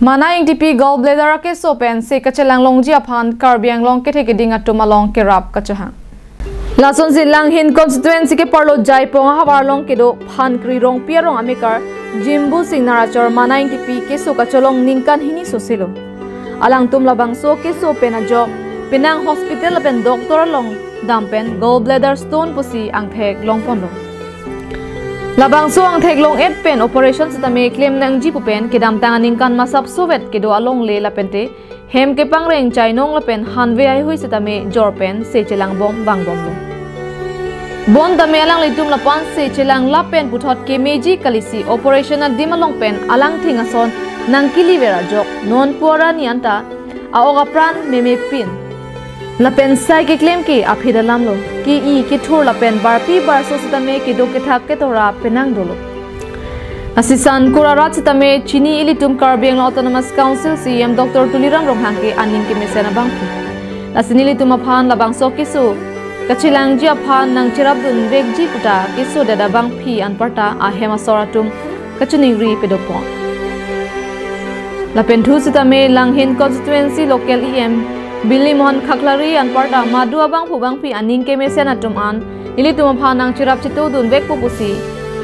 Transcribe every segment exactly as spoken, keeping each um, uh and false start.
Mana Ingtipi gallbladder akeso pen se kachelang longji aphan Karbi Anglong kethe keding atum along kerap kachohang. Lasonsi Langhin constituency keparlo Jaipong ahavar along kedo Phankri Rongpi arong amekar Jimbu Sing Narachor Mana Ingtipi keso kacholong ningkan hini soselo. Alangtum labangso keso pen ajok penang hospital lapen doctor along dam pen gallbladder stone pusi angthek longponlo. Labangso angthek long-et pen operation sitame klem nangji pu pen kedamtang aningkan masap sovet kedo alongle lapente hem kepangreng chainong lapen hanve haihui sitame jor pen se chelangbom vangbomlo. Bonta me alanglitum lapu-an se chelang lapen puthot kemeji kalisi operation adim along pen alangthing ason nangkeliver ajok non pu arni anta a-ok apran memepin. Lapen sai keklem ke aphi dalamlo. Ke-i kethur lapen barpi barso sitame kedo kethak ketora penang dolo. Lasi San Kur arat sitame chini ilitum Karbi Anglong Autonomous Council C E M Doctor Tuliram Ronghang ke aning kemesen abangphu. Lasi nelitum aphan labangso keso kachelangji aphan nangcherapdun vekji puta kesodet abangphi anparta ahem asor atum kachiningri pedopon. Lapen thu sitame Langhin constituency local E M Bilimohan Khaklari anparta madu abangphu bangphi aning kemesen atum an ilitum aphan nangcherap chetudun vekpo pusi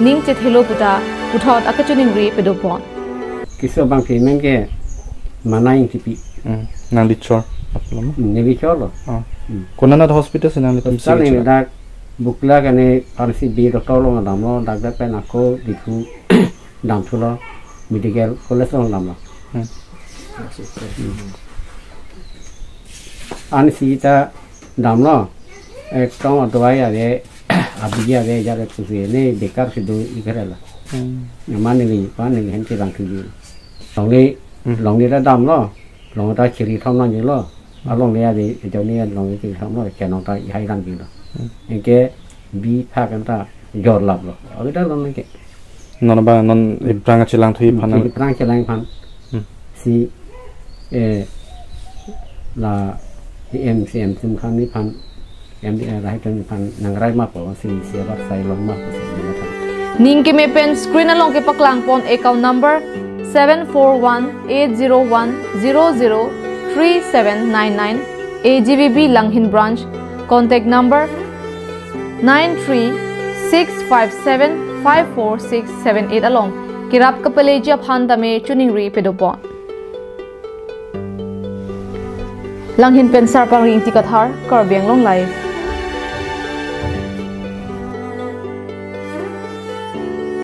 ning chethelo puta puthot akachiningri pedopon. Keso abangphi amen ke Mana Ingtipi. Hmm. Nangli chor. Apa nama? Hmm, neli chorlo. Oh. Hmm. Konat hospital si nangli Hospital tumsi neli chor? Dak Bukla kane pharmacy B doctor along damlo, dak dak pen ako Diphu damthulo, medical college along damlo. Hmm. Hmm. Ansi ta damlo, eh, tong adawai ave, abi ave, jare pusi ne bekar kedo ikarela. Hmm. Mane neli, pa neli hen chelang thuji. Longle, Hmm. longle ta damlo, longle ta chiri thom nangjilo. Alongle ave, joni longle chiri thomlo, chenong ta ihai damjilo. Hmm. Anke bi phak anta jorlaplo. Ave ta longle ke. Non abang, non aphrang chelang thuji aphan. Aphrang chelang aphan. Hmm. Si, eh, la E M C M tum khan ni aphan, M D A rai tum aphan nangrai ma po, si, si abar sai long ma po, si, di ma tha. Ning keme pen screen along kepaklangpon account number seven four one eight zero one zero zero three seven nine nine, A G V B Langhin branch, contact number nine three six five seven five four six seven eight along kerap kapeleji aphan tame chiningri pedopon. Langhin pen Sarpangri Ingti Kathar, Karbi Anglong Live.